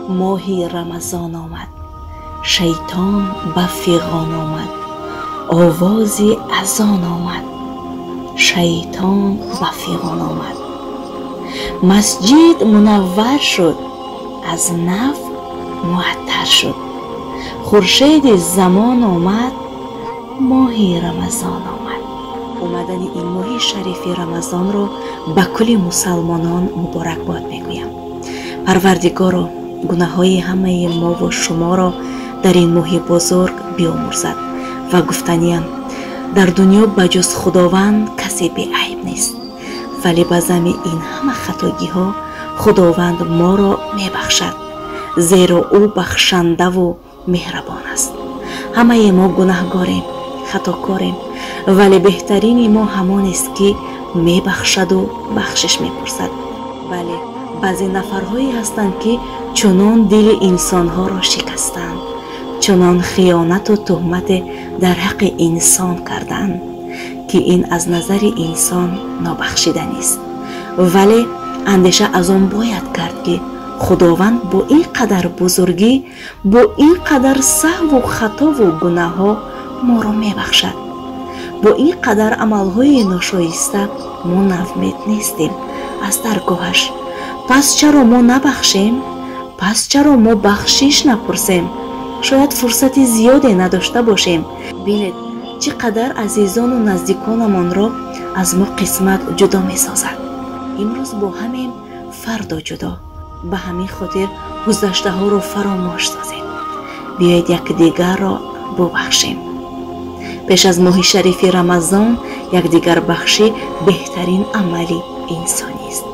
Моҳи Рамазон омад, шайтон ба фиғон омад, овози азон омад, шайтон ба фиғон омад. Масҷид мунаввар шуд, аз нав муаттар шуд. Хуршеди замон омад, моҳи Рамазон омад. Омадани ин моҳи шарифи Рамазонро ба кулли мусалмонон муборакбод мегӯям. Парвардигоро, гунаҳҳои ҳамаи мову шуморо дар ин моҳи бузург биомӯрзад. Ва гуфтаниям, дар дунё ба ҷуз Худованд касе беайб нест, вале ба зами ин ҳама хатогиҳо Худованд моро мебахшад, зеро ӯ бахшандаву меҳрабон аст. Ҳамаи мо гунаҳгорем, хатокорем, вале беҳтарини мо ҳамонест, ки мебахшаду бахшиш мепурсад. Бале, баъзе нафарҳое ҳастанд, ки чунон дили инсонҳоро шикастанд, чунон хиёнату туҳмате дар ҳаққи инсон карданд, ки ин аз назари инсон нобахшиданист. Вале андеша аз он бояд кард, ки Худованд бо ин қадар бузургӣ, бо ин қадар саҳву хатову гунаҳҳо моро мебахшад. Бо ин қадар амалҳои ношоиста мо навмед нестем аз даргоҳаш. Пас чаро мо набахшем? Пас чаро мо бахшиш напурсем? Шояд фурсати зиёде надошта бошем. Бинед, чӣ қадар азизону наздиконамонро аз мо қисмат ҷудо месозад. Имрӯз бо ҳамем, фардо ҷудо. Ба ҳамин хотир гузаштаҳоро фаромӯш созем. Биёед якдигарро бубахшем. Пеш аз моҳи шарифи Рамазон якдигарбахшӣ беҳтарин амали инсонист.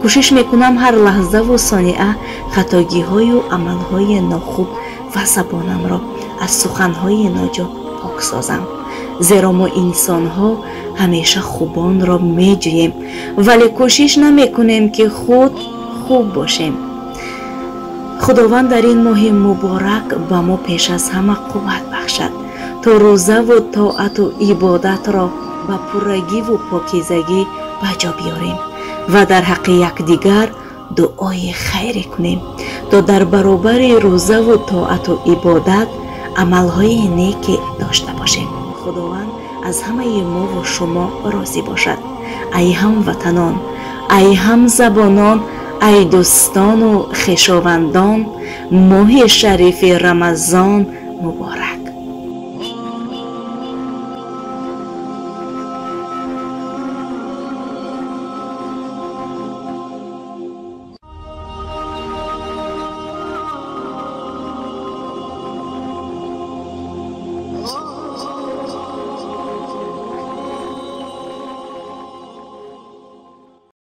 Кӯшиш мекунам ҳар лаҳзаву сония хатогиҳою амалҳои нохуб ва забонамро аз суханҳои ноҷо пок созам, зеро мо инсонҳо ҳамеша хубонро меҷӯем, вале кӯшиш намекунем, ки худ хуб бошем. Худованд дар ин моҳи муборак ба мо пеш аз ҳама қувват бахшад, то рӯзаву тоату ибодатро ба пуррагиву покизагӣ ба ҷо биёрем ва дар ҳаққи якдигар дуои хайре кунем, то дар баробари рӯзаву тоату ибодат амалҳои неке дошта бошем. Худованд аз ҳамаи мову шумо розӣ бошад. Ай ҳамватанон, ай ҳамзабонон, ай дӯстону хешовандон, моҳи шарифи Рамазон муборак.